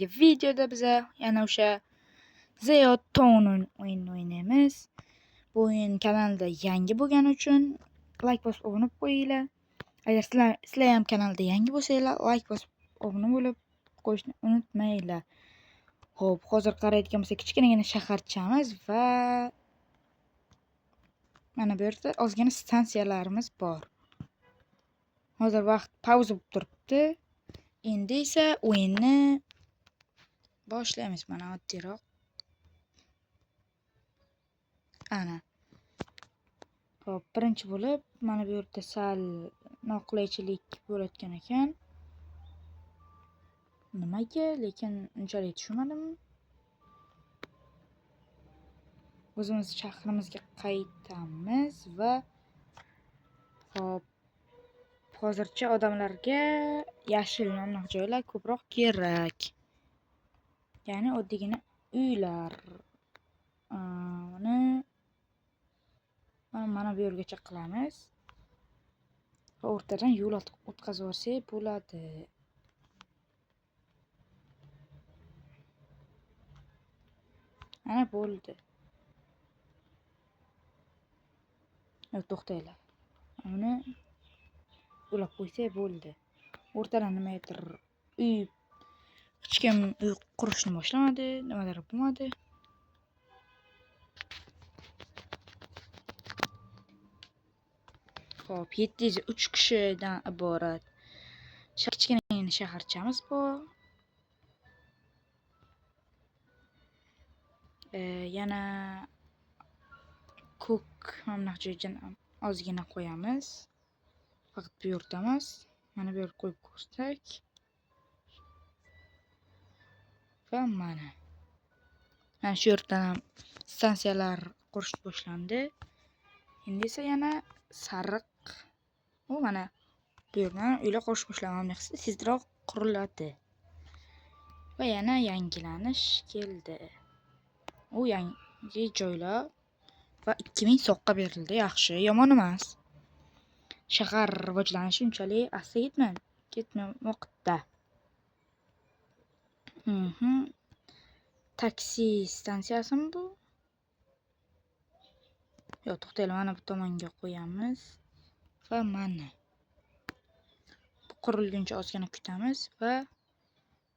Bugungi videoda biza yana o'sha The Town o'yinini o'ynaymiz. Bu o'yin kanalda yangi bo'lgani uchun like bosib obuna bo'lib qo'yinglar. Agar sizlar ham kanalda yangi bo'lsanglar, like bosib obuna bo'lib qo'yishni unutmanglar. Xo'p, hozir qaraydigan bo'lsak, kichkinagina shaharchamiz va mana bu yerda ozgina stansiyalarimiz bor. Hozir vaqt pauza bo'lib turibdi. Endi esa o'yinni boshlaymiz. Mana oddiyroq. Ana. Xo'p, birinchi bo'lib mana bu yerda sal noqulaychilik bo'layotgan ekan. Nimaga, lekin unchalik tushunmadim. O'zimiz shahrimizga qaytamiz va hop, hozircha odamlarga yashil nomli joylar ko'proq kerak. Ya'ni oddiygina uylar. Uni mana bu yergacha qilamiz. Va o'rtadan yo'l o'tkazib yuborsak bo'ladi. Ana bo'ldi. Yo'q, to'xtanglar. Uni ulab qo'ysak bo'ldi. O'rtadan nimagadir uy, hech kim uy qurishni boshlamadi, nimadir bo'lmadi. Xo'p, 703 kishidan iborat kichkinagina shaharchamiz bor. Yana ko'k mana bunaqa joyga ozgina qo'yamiz. Faqat bu yerda emas. Mana bu yerga qo'yib ko'rsak. Va mana. Mana shu yerdan ham stansiyalar qurish boshlandi. Endi esa yana sariq. U mana bu yerdan uylar qurish boshlandi. Tezroq quriladi. Va yana yangilanish keldi. U yangi joylar va 2000 soqqa berildi. Yaxshi, yomon emas. Shahar rivojlanishi unchalik asta ketmoqda. Taksi stansiyasimi bu? Yo'q, to'xtanglar, mana bu tomonga qo'yamiz va mana. Bu qurilguncha ozgina kutamiz va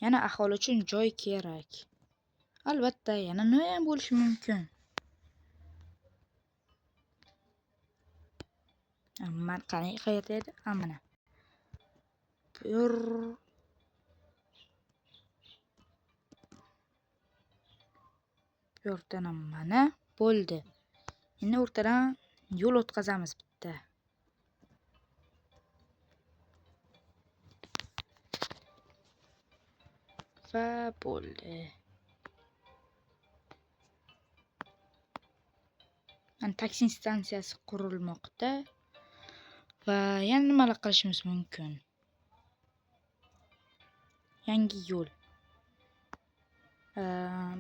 yana aholi uchun joy kerak. Albatta, yana nima ham bo'lishi mumkin? Man qani qayerda edi? Mana. Bu yerdan ham mana bo'ldi. Endi o'rtadan yo'l o'tkazamiz bitta. Va bo'ldi. Mana taksi stansiyasi qurilmoqda. Va yana nimalar qilishimiz mumkin? Yangi yo'l.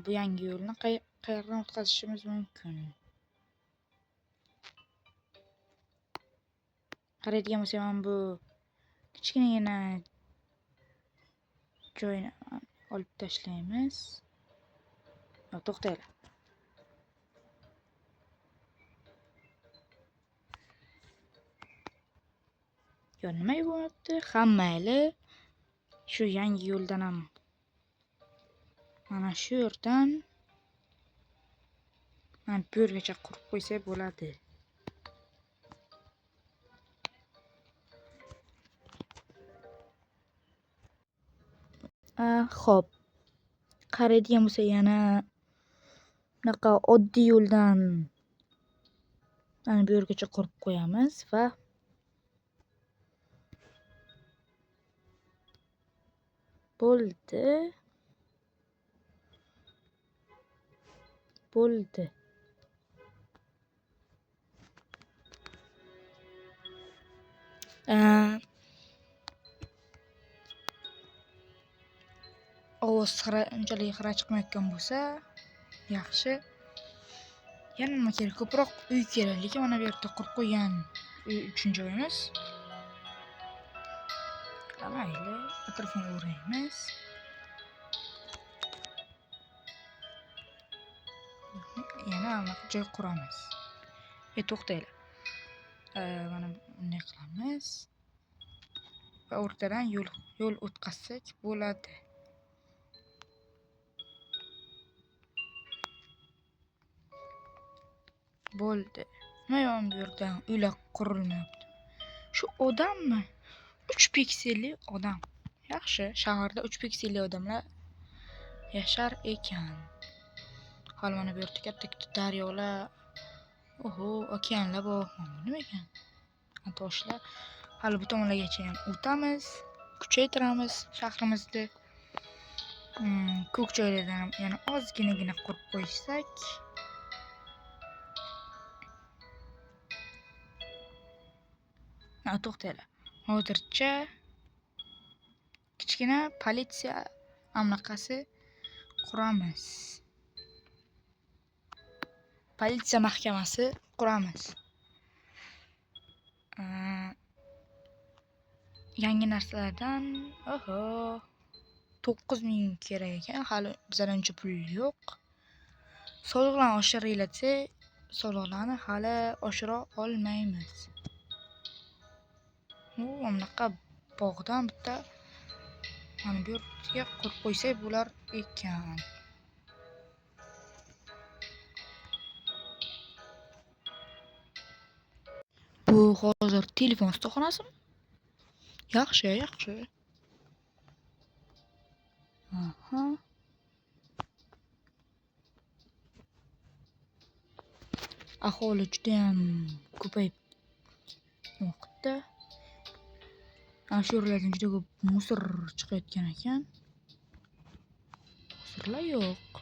Bu yangi yo'lni qayerdan o'tkazishimiz mumkin? Qaraydigan bo'lsak, mana bu kichkinagina joyni olib tashlaymiz. Yo'q, to'xtanglar. Yo, nima bo'lyapti? Ha, mayli. Shu yangi yo'ldan ham mana shu yerdan mana bu yergacha qurib qo'ysak bo'ladi. Xo'p. Qaraydigan bo'lsak, yana bunaqa oddiy yo'ldan mana bu yergacha qurib qo'yamiz va bo'ldi. Bo'ldi. Ovoz unchalik xira chiqmayotgan bo'lsa, yaxshi. Yana nima kerak? Ko'proq uy kerak, lekin mana bu yerda qurib qo'ygan uy uchun joyimiz. Mayli, atrofini o'raymiz. Yana anaqa joy quramiz. To'xtanglar. Mana bunday qilamiz. Va o'rtadan yo'l o'tkazsak bo'ladi. Bo'ldi. Nima bu yerdan uylar qurilmayapti? Shu odammi? 3 pikselli odam. Yaxshi, shaharda 3 pikselli odamlar yashar ekan. Hali mana bu yerda katta-katta daryolar, oho, okeanlar bor. Nima ekan? Toshlar. Hali bu tomonlargacha ham o'tamiz, kuchaytiramiz shahrimizni. Ko'k joylardan ham yana ozginagina qurib qo'ysak. To'xtanglar. Hozircha kichkina politsiya amlaqasi quramiz. Politsiya mahkamasi quramiz. Yangi narsalardan, oho, 9000 kerak ekan. Hali bizada uncha pul yo'q. Soliqlarni oshiringlar desak, soliqlarni hali oshira olmaymiz. U bunaqa bog'dan bitta mana bu yerga qurib qo'ysak bo'lar ekan. Bu hozir telefon ustaxonasimi? Yaxshi, yaxshi. Aha. Aholi juda ham ko'payib ketmoqda. Ana shu yerlardan juda ko'p musor chiqayotgan ekan. Musorlar yo'q.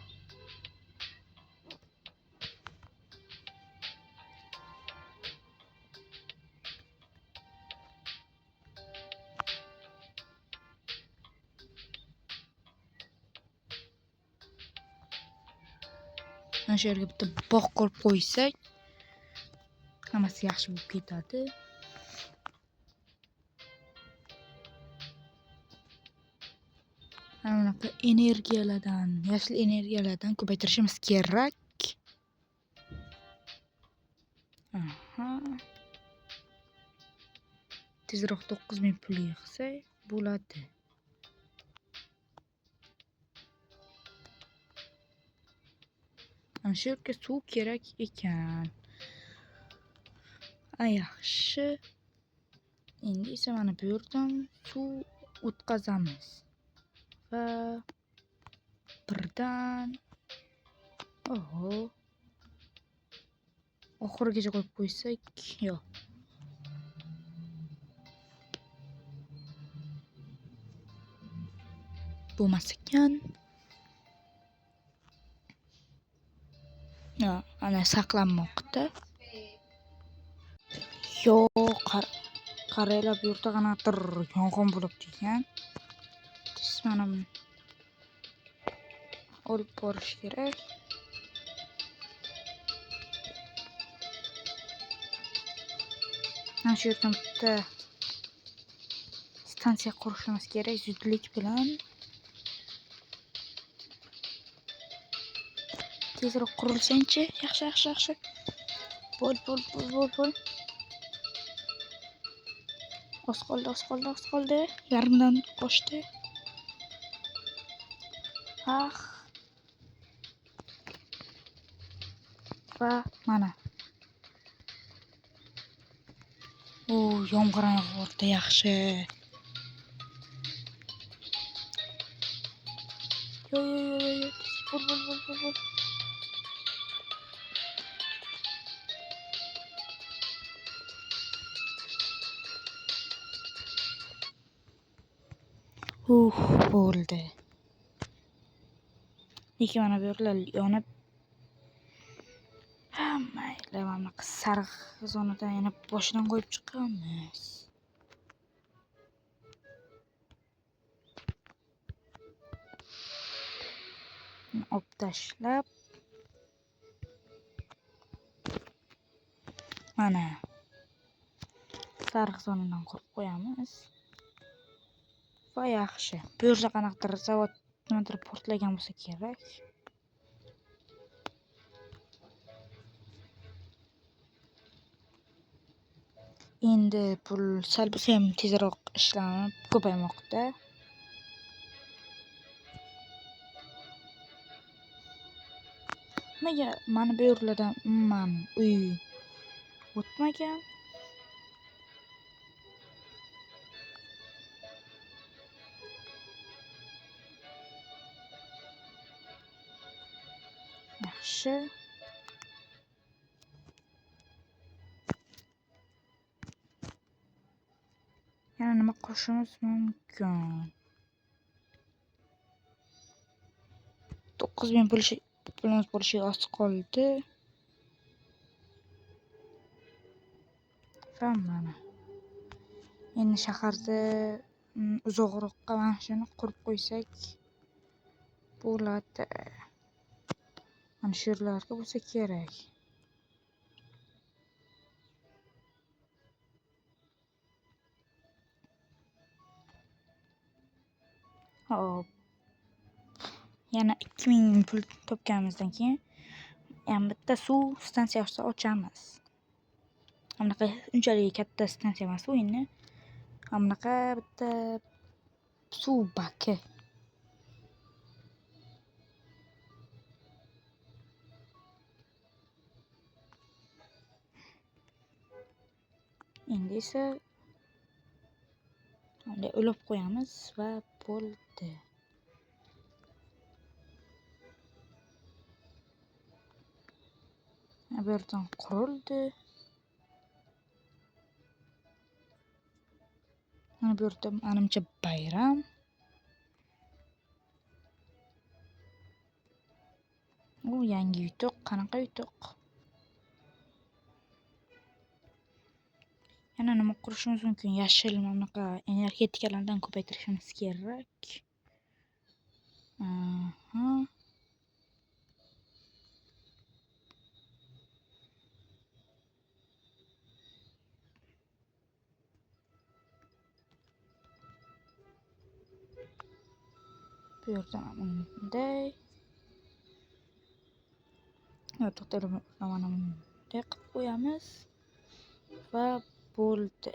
Mana shu yerga bitta bog' qurib qo'ysak, hammasi yaxshi bo'lib ketadi. Mana bunaqa energiyalardan, yashil energiyalardan ko'paytirishimiz kerak. Aha. Tezroq 9000 pul yig'sak bo'ladi. Mana shu yerga suv kerak ekan. Yaxshi. Endi esa mana bu yerdan suv o'tkazamiz. Va birdan, oho, oxirigacha qo'yib qo'ysak, yo'q. Bo'lmas ekan. Ana saqlanmoqda. Yo'q, qaranglar, bu yerda qanaqadir yong'in bo'libdi ekan. Mana buni olib borish kerak. Mana shu yerdan bitta stansiya qurishimiz kerak zudlik bilan. Tezroq qurilsinchi. Yaxshi, yaxshi, yaxshi. Bo'l, bo'l, bo'l, bo'l, bo'l. Oz qoldi, oz qoldi, oz qoldi. Yarmidan oshdi. Ah. Va mana. U yomg'ir yog'yapti, yaxshi. Yo, yo, yo, yo, bo'l, bo'l, bo'l, bo'l, bo'l. Bo'ldi. Lekin mana bu yerlar yonib, mayli, mana bunaqa sariq zonadan yana boshidan qo'yib chiqamiz. Olib tashlab, mana sariq zonadan qurib qo'yamiz. Va yaxshi. Bu yerda qanaqadir zavod nimadir portlagan bo'lsa kerak. Endi pul sal bo'lsa ham tezroq ishlanib ko'paymoqda. Nimaga mana bu yerlardan umuman uy o'tmagan? Yaxshi. Yana nima qo'shishimiz mumkin? 9000 pulimiz bo'lishiga oz qoldi. Va mana. Endi shaharda uzoqroqqa mana shuni qurib qo'ysak bo'ladi. Mana shu yerlarga bo'lsa kerak. Hop. Yana 2000 pul topganimizdan keyin yana bitta suv stansiyasi ochamiz. Bunaqa unchalik katta stansiya emas u endi. Bunaqa bitta suv baki. Endi esa bunday ulab qo'yamiz va bo'ldi. Bu yerdan qurildi. Mana bu yerda manimcha bayram. U yangi yutuq, qanaqa yutuq? Yana nima qurishimiz mumkin? Yashil mana bunaqa energetikalardan ko'paytirishimiz kerak. Aha. Bu yerdan bunday. To'xtaylik, mana bunday qilib qo'yamiz va bo'ldi.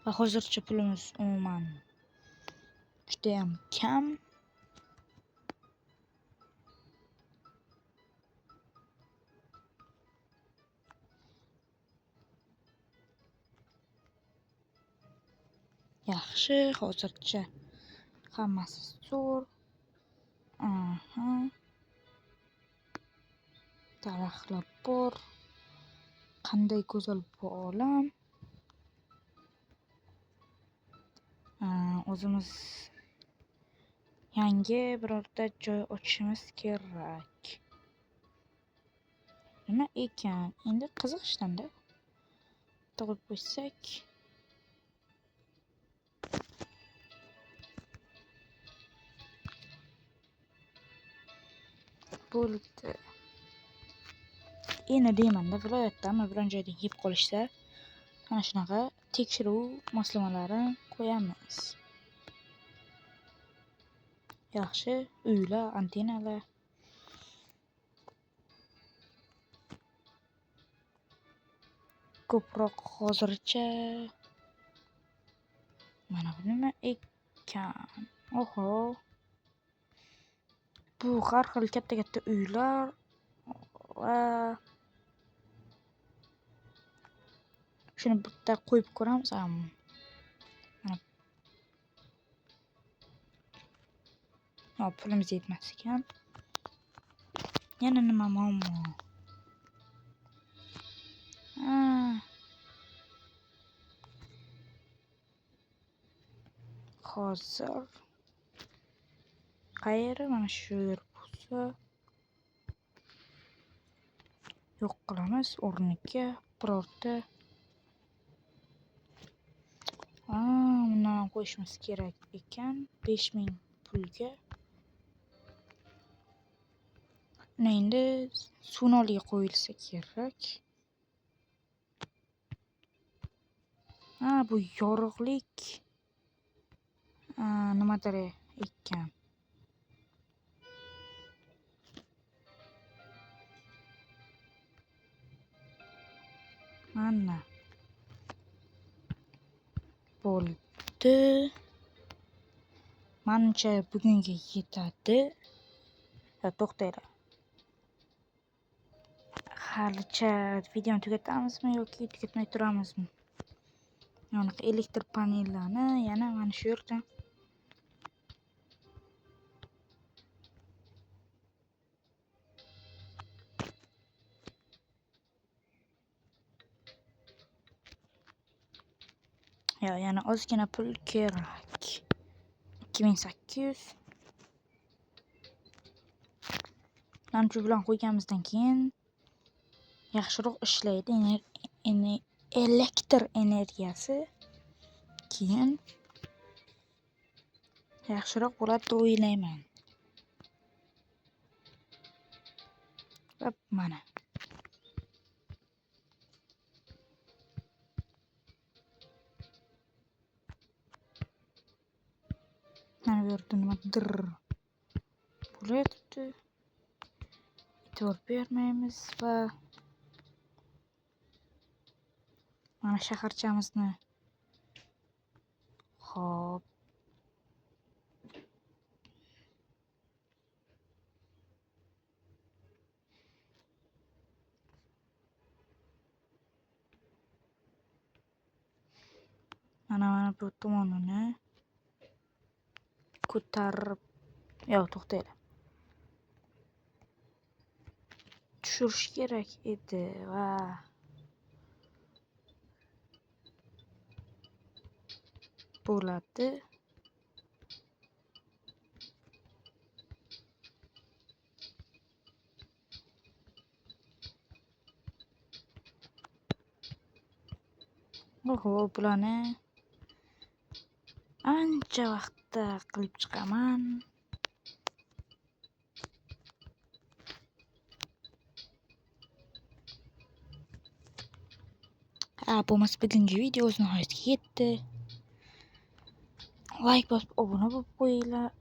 Va hozircha pulimiz umuman judayam kam. Yaxshi, hozircha hammasi zo'r. Aha. Daraxtlar bor. Qanday go'zal bu olam. O'zimiz yangi birorta joy ochishimiz kerak. Nima ekan? Endi qiziq ishdan-da. Tug'ib qo'ysak. Bo'ldi. Endi deyman-da, viloyatdami biron joyda yeb qolishsa, mana shunaqa tekshiruv moslamalarini qo'yamiz. Yaxshi, uylar, antennalar. Ko'proq hozircha mana bu nima ekan? Oho. Bu har xil katta-katta uylar va shuni bitta qo'yib ko'ramiz. Mana pulimiz yetmas ekan. Yana nima muammo? Hozir qayeri mana shu yer bo'lsa yo'q qilamiz o'rniga birorta. Bundan ham qo'yishimiz kerak ekan 5000 pulga. Uni endi suvni oldiga qo'yilsa kerak. Bu yorug'lik nimadir ekan. Mana. Bo'ldi. Manimcha bugunga yetadi. To'xtanglar. Halicha videoni tugatamizmi yoki tugatmay turamizmi? Ya'ni elektr panellarni yana mana shu yerda ya yana ozgina pul kerak. 2800. Mana shu bilan qo'yganimizdan keyin yaxshiroq ishlaydi elektr energiyasi. Keyin yaxshiroq bo'ladi deb o'ylayman. Va mana. Mana bu yerda nimadir bo'layotibdi. E'tibor bermaymiz va mana shaharchamizni hop mana bu tomonini ko'tarib, yo'q, to'xtanglar. Tushirish kerak edi va bo'ladi. Oho, bularni ancha vaqtda qilib chiqaman. Ha, bo'lmasa bugungi video o'z nihoyasiga yetdi. Like bosib obuna bo'lib qo'yinglar.